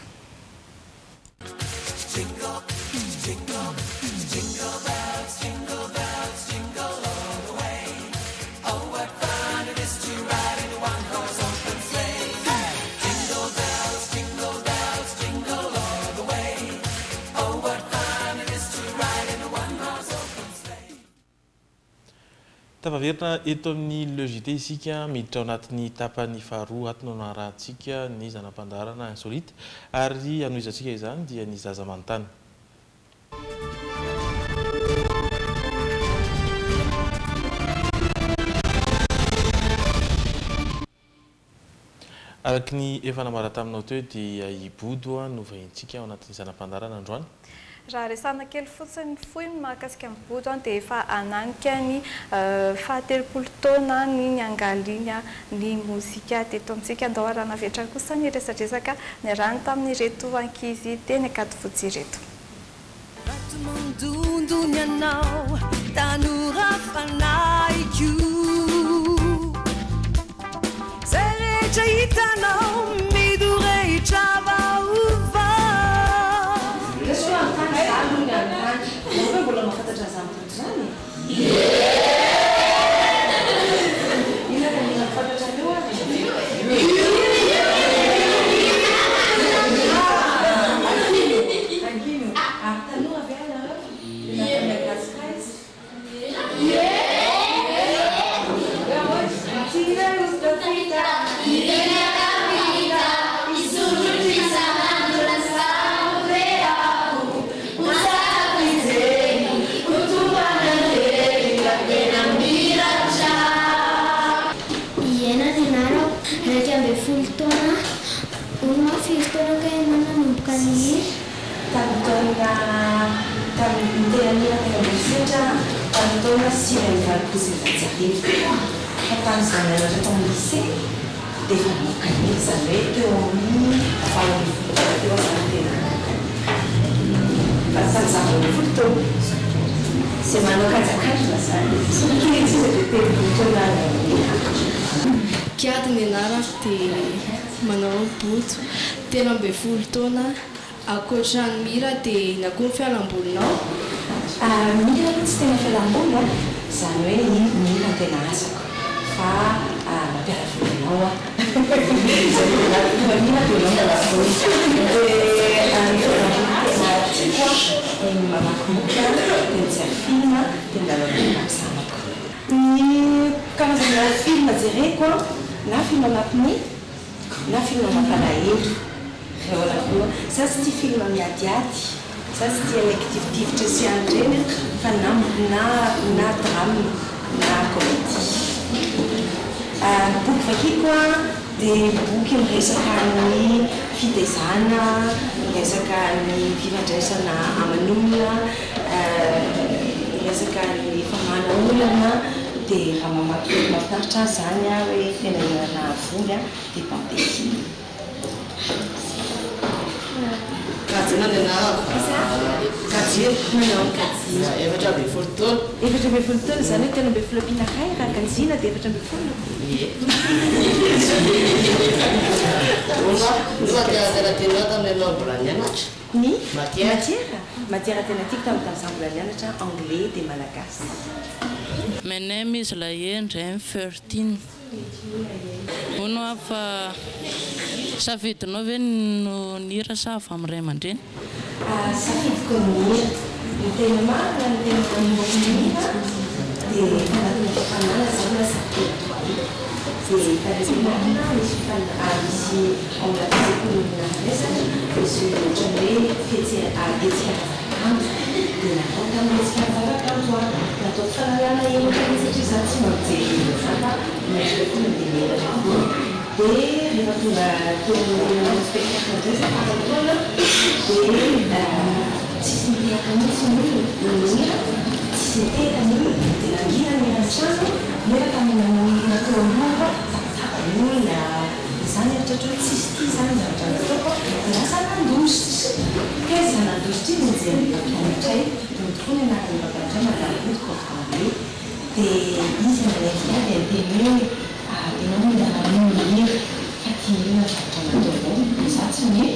Tafaverina eto amin'ny Le JT isika, miditra ao anatin'ny tapany faharoa ato no hanarahantsika ny zana-pandaharana Insolite ary hanohizantsika izany dia ny zaza manontany. Araka ny efa nambara taminao teo dia i Bodo no vahintsika ao anatin'ny zana-pandaharana androany. Raha resahana kely fotsiny fohy ny mahakasika an'i Bodo dia efa hananika ny fahatelopolo taona ny niangaliany ny mozika teto amintsika. Andao arahana avy hatrany kosa ny resadresaka niarahany tamin'ireto ankizy teny Ankadifotsy ireto. Vato mandondona ianao, tanora fanahiko. Izay rehetra hitanao, midorehitra vaovao. Resy hoe anontany za aloha ny anontany. Nareo ve mbola mahafantatra an'izany boky izany e? Inona ka mila fantatrareo ary e? Angino. Ary tanora ve ianareo? Tena avy any Madagasikara izy? Iena ny anarako, 11 taona, hono aho firy taona kay ianao nanomboka nihira? Tamin'ny taona tamin'ny tena nihira teny Ambositra tamin'ny taona 1989. Fa tamin'izaho nianatra tao amin'ny lycée dia efa nanomboka nihira, izany hoe teo amin'ny 18 taona teo aho izany tena nanomboka nihira. Fa tamin'izaho 18 taona, izay manao kajakandrina izany, kely sisa dia 30 taona aho nihira. Kiady ny anarako dia manao boto, 13 taona Ankoatra ny mihira dia inona koa ny fialambolinao? Mihira aloha tsy tena fialamboly a! Izany hoe ny mihira no tena asako fa mampiala voly anao aho. Izay no tena rehefa mihira dia ianao miala voly. Dia ny fialamboly tena tiako a, ny mamaky boky a, dia mijery film dia milalao baolina amin'ny zanako. Ny karazana film jereko a, na film mampiomehy na film mampalahelo. Reo aloha za tsy tia film miadiady, za tsy tia ilay kitifitifitra sy any ireny an, fa na na na drame na comedie. Ny boky vakiko an dia boky miresaka ny fitaizana, miresaka ny fifandraisana aman'olona, miresaka ny famahana olana, dia raha mamaky boky mahafinaritra ahy izany aho hoe tena hihinana voly an dia bande dessinée. Kajiana ny anarako. Kajiana. Manao kajiana. 14 taona. 14 taona, izany hoe 13 ampiana iray raha kajiana dia 14. Ie. Ny matière tena tianao tamin'ianao mbola nianatra? Ny matière? Matière? Matière tena tiako tamin'ny tamin'izaho mbola nianatra, anglais dia malagasy. My name is Lahendry, I'm 13. Hono hoa fa safidinao ve no nihira sa avy amin'ny ray aman-dreny? Safidiko ny mihira. Ny tena marina, ny tena nanomboka nihira dia tanatin'ny fifaninanana izany lasa plaidoyer. Dia tany am-pianarana misy misy ao anatin'ny sekoly nahafaizana misy ohatran'ny hoe fihetsehana hetsika ara-javakanto. Dia natao tamin'ny hetsika ara-javakanto aho. Nataoko fanalana henatra mihitsy satria izaho tsy mba mijery olona izany fa mieritreritra foana dia menatra foana. Dia rehefa tonga teo amin'ny nanao spectacle indray izaho farany taona dia tsisy nitehaka mihitsy ny olona, ny nihira, tsisy nitehaka ny olona, dia nangina ny eran'ny trano nefa tamin'ny nanao hira teo aloha tabataba ny olona, izaho nieritreritra hoe tsisy tia izany ny zavatra nataoko dia lasa nandositra, taiza nandositra iny nijery ny mpampianatray, Bodo tokoa ny anaran'ny mpampianatray madame Bodo prof d'anglais, dia izy nanenjika ahy dia niteny hoe Ianao mila mamono mihira fa tia inona ny zavatra nataonao? Izaho tsy mino.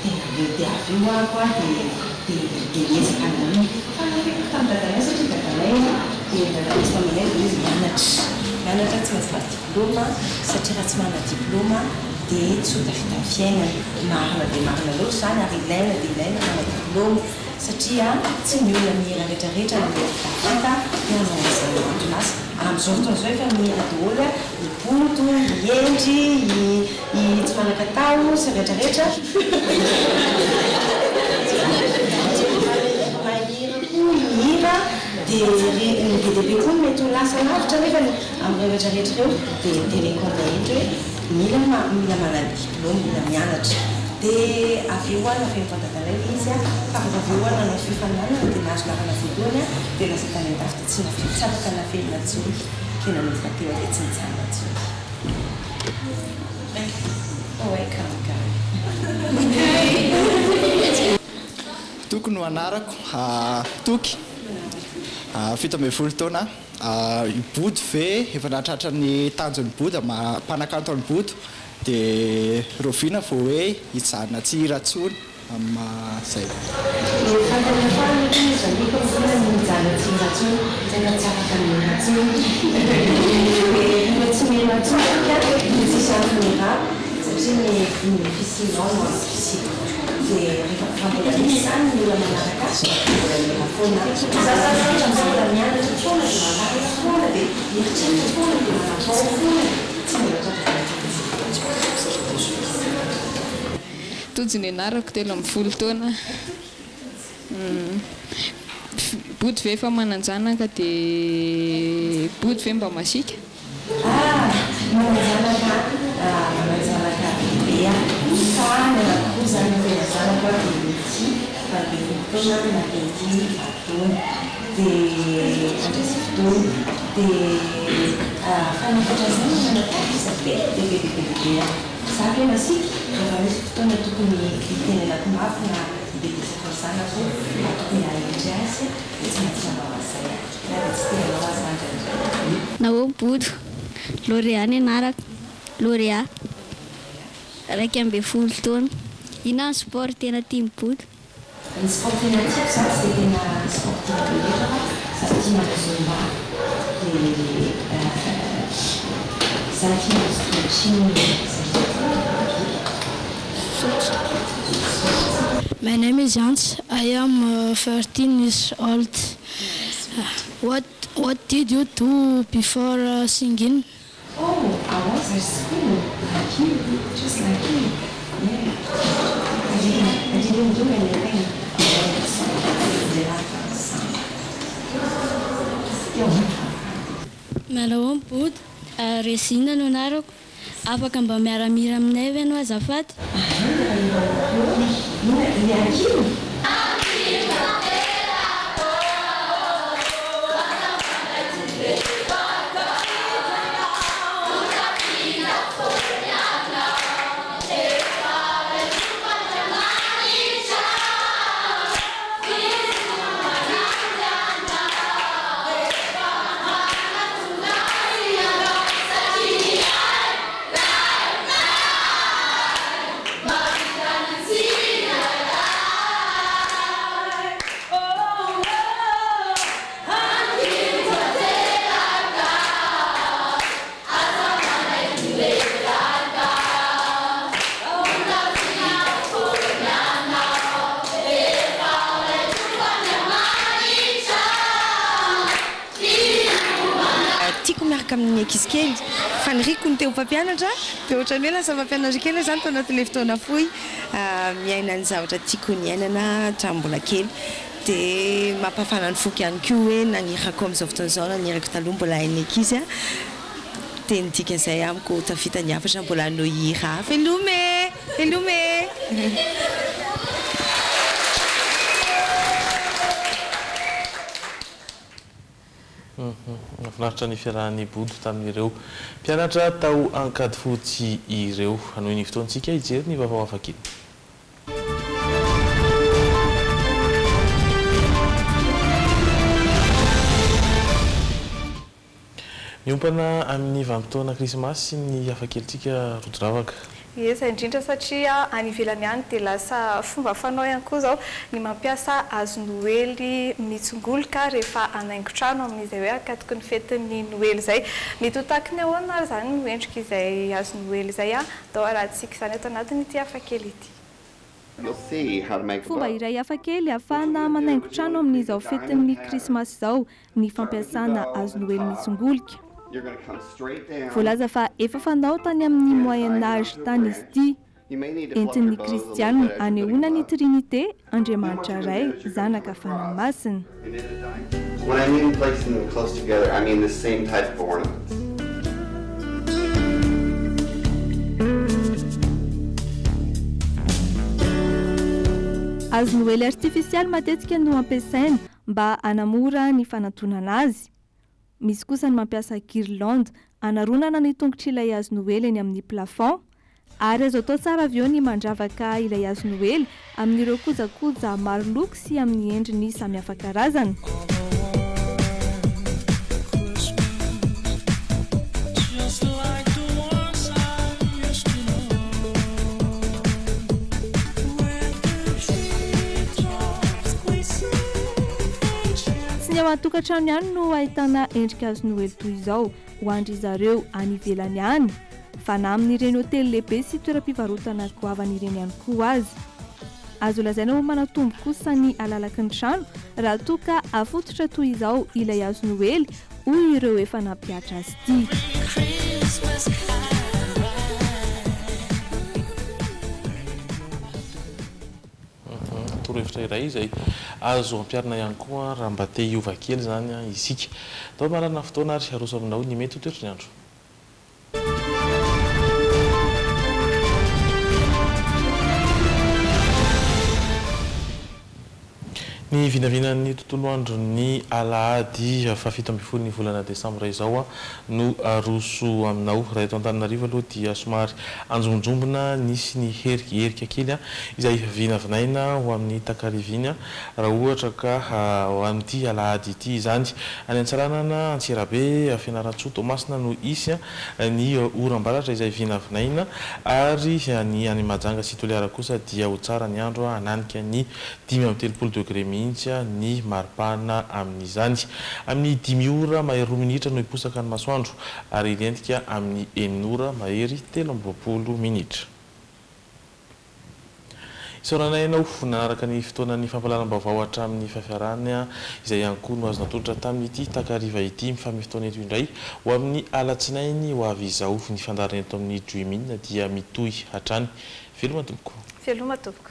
Dia naleo dia avy eo aho koa dia dia dia niezaka namono. Fa nafeniko tamin'i dadanay satria dadanay dia dadanay sy mamanay dia izy mianatra. Mianatra tsy maintsy mahazo diplaoma satria raha tsy manana diplaoma dia tsy ho tafita amin'ny fiainana. Marina dia marina loatra izany ary ilaina dia ilaina ny manana diplaoma satria tsy ny olona mihira rehetra rehetra no mety tafita te hanao an'izany anton'asa. Amin'izao fotoana izao efa mihira daholo i Bodo, i Hendry, i i tsy manan-katao sy ny rehetra rehetra. Mahay mihira koa i Mihira dia re ny be dia be koa no mety ho lasa lavitra nefa amin'ireo rehetra rehetra ireo dia teneniko amin'i Hendry hoe mila mila manana diplaoma, mila mianatra. Dia avy eo aho nafeniko an'i dadanay ilay izy fa rehefa avy eo aho nanao fifaninanana dia nahazo laharana voalohany aho dia lasa tany an-dafy dia tsy nafeniko, tsy afaka nafenina intsony dia nanomboka teo aho dia tsy nijanona intsony. Welcome guy. Toky no anarako, Toky, 17 taona. I Bodo ve efa nahatratra ny tanjon'i Bodo maha mpanakanto an'i Bodo dia rahoviana vao hoe hijanona tsy hihira intsony amin'ny maha izay. Ny fantany farany aloha izy valiako aloha ny mijanona tsy hihira intsony zay fa tsy afaka mihira intsony rehefa tsy mihira intsony ka dia tsisy antony hirako satria ny ny fisianao no antom-pisiako dia rehefa raha mbola misy izany ny olona manaraka ahy dia mbola mihira foana aho za zany hatramin'izao mbola mianatra foana dia manaraka foana dia mieritreritra foana dia manavao foana tsy mbola tratra Tojo ny anarako, 13 taona. Bodo ve efa manan-janaka dia Bodo ve mba masiaka? Ah! Manan-janaka ah, manan-janaka bebe aho. Fa ny anankiroa izany no tena zanako ah, dia Mity 18 taona na Betty 8 taona. Dia andraisy fotoana. Dia fa ny ankoatran'izay manana tarisa be dia be dia be dia be aho. Za ve masiaka rehefa misy fotoana tokony hitenenako mafy na hibedesako ny zanako na tokony hahendry azy dia tsy maintsy manao an'izay aho na dia tsy te hanao aza aho indraindray. Nahoa Bodo, Lauréat ny anarako. Lauréat, 11 taona. Inona ny sport tena tian'i Bodo? Ny sport tena tiako za tsy dia tena sportive be loatra fa za tia manao zumba dia za tia manao stretching zay My name is Hans. I am 13 years old. What what did you do before singing? Oh, I was at school like you, just like you. Yeah. I didn't, I didn't do anything. Mialao Bodo, Regina no anarako. Afaka mba miara-mihira aminay ve ianao azafady? Tiako miaraka amin'ny ankizy kely. Faniriako ny te ho mpampianatra dia ohatran'ny hoe lasa mpampianatra kely aho izany tao anatin'ilay fotoana fohy. Miaina ny zavatra tiako niainana hatramin'ny mbola kely. Dia mampafana ny foko ihany koa hoe na ny hirako amin'izao fotoana izao na ny hirako taloha mbola hain'ny ankizy a. Dia ny dikan'izay amiko tafita ny hafatra mbola hanohy hira hafa. Veloma e! Veloma e! Nahafinaritra ny fiarahan'i Bodo tamin'ireo mpianatra tao Ankadifotsy ireo. Hanohy ny fotoantsika hijery ny vaovao hafakely. Miompana amin'ny vanim-potoana Krismasy ny hafakelintsika Rojo Ravaka. Ie, izay indrindra satria any ivelany any dia lasa fomba fanao ihany koa izao ny mampiasa hazo noely mitsingoloka rehefa hanaingo trano amin'izay hoe ankatoky ny fetin'ny noely izay. Mety ho tahaky ny ahoana ary izany no endrik'izay hazo noely izay? Andao harahantsika izany ato anatin'ity hafakely ity. Fomba iray hafa kely ahafahana manaingo trano amin'izao fetin'ny Krismasy izao ny fampiasana hazo noely mitsingolika. Voalaza fa efa fanao tany amin'ny Moyen Age tany izy ity. Entin'ny Kristianina anehoana ny Trinite, Andriamanitra Ray, Zanaka, Fanahy Masina. Hazo noely artifisialy matetika no ampiasaina mba hanamora ny fanantonana azy. Misy kosa ny mampiasa guirlande hanaronana ny tongotr'ilay hazo noely eny amin'ny plafond. Ary azo atao tsara avy eo ny mandravaka ilay hazo noely amin'ireo kojakoja maro loko sy amin'ny endriny samihafa karazana. Tsy ny ao an-tokantrano ihany no ahitana endrika hazo noely toy izao ho an-dry zareo any ivelany any. Fa na amin'ireny hotely lehibe sy toeram-pivarotana goavana ireny ihany koa aza. Azo lazaina ho manatombo kosa ny halalaky ny trano raha toa ka afototra toy izao ilay hazo noely hoy ireo efa nampihatra azy ity. Torohevitra iray izay azo ampiharina ihany koa raha mba te hiova kely izany isika. Atao marina fotoana ary aroso aminao ny mety ho toetry ny andro. Ny vinavinan'ny tontolo andron'ny alahady faha 17 ny volana desambra izao no aroso aminao. Raha eto Antananarivo aloha dia somary anjombonjombona nisy ny herika kely izay vinavinaina ho amin'ny takariva iny raha ohatra ka ho amin'ity alahady ity izany. Any Antsiranana, Antsirabe, Fianarantsoa, Toamasina no hisy ny oram-baratra izay vinavinaina ary ny any Mahajanga sy Toliara kosa dia ho tsara ny andro hananika ny 35 degré mihitsy ny maripana amin'izany. Amin'ny dimy ora mahery roa minitra no hiposaka ny masoandro ary hilentika amin'ny enina ora mahery 23 minitra. Isaorana ianao nanaraka ny fotoanan'ny fampahalalam-baovao hatramin'ny fiafarany izay ihany koa no azo natolotra tamin'ity takariva ity. Mifamehy fotoana eto indray ho amin'ny alatsinainy ho avy izao. Ny fandaharana eto amin'ny Dream In dia mitohy hatrany. Veloma tompoko. Veloma tompoko.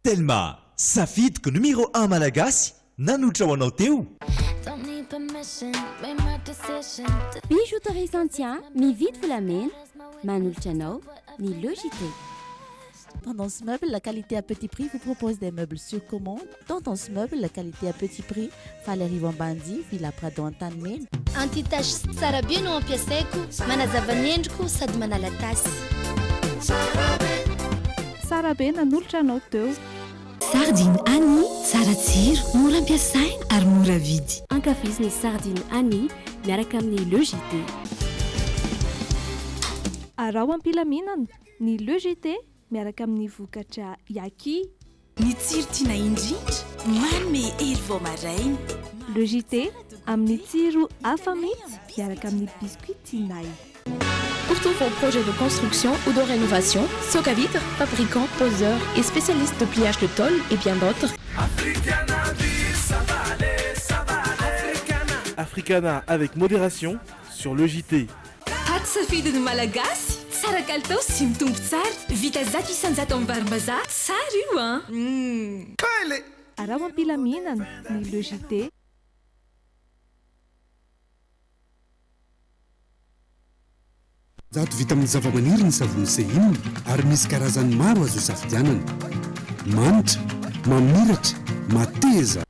Telma, safidiko numéro 1 malagasy nanolotra ho anao teo. Bijouterie Santia, mividy volamena, manolotra anao ny Le JT. Tendance Meuble, la qualité à petit prix, vous propose des meubles sur commande. Tendance Meuble, la qualité à petit prix, Faly Ambanidia, Villa Prado Antanimena. Anti-tache tsara be no ampiasaiko, manazava ny endriko sady manala tasy. Tsara be nanolotra anao teo. Sardine Annie, tsara tsiro, mora ampiasaina ary mora vidy. Ankafizo ny sardine Annie miaraka amin'ny Le JT. Araho am-pilaminana ny Le JT miaraka amin'ny vokatra Yaki. Ny tsiro tiana indrindra manome hery vao maraina. Le JT amin'ny tsiro hafa mihitsy miaraka amin'ny biscuit Tinay. Pour tous vos projets de construction ou de rénovation, Socavitre, fabricant, poseur et spécialiste de pliage de tôle et bien d'autres. Africana avec modération sur le JT. Paty safidiny malagasy, tsara kalitao sy mitombo tsara, vita 100% amin'ny varim-bazaha, tsara io an. Araho am-pilaminana ny Le JT. Zato vita amin'ny zava-maniry ny savony Seim ary misy karazany maro azo isafidianana. Manitra, mamiratra, mateza.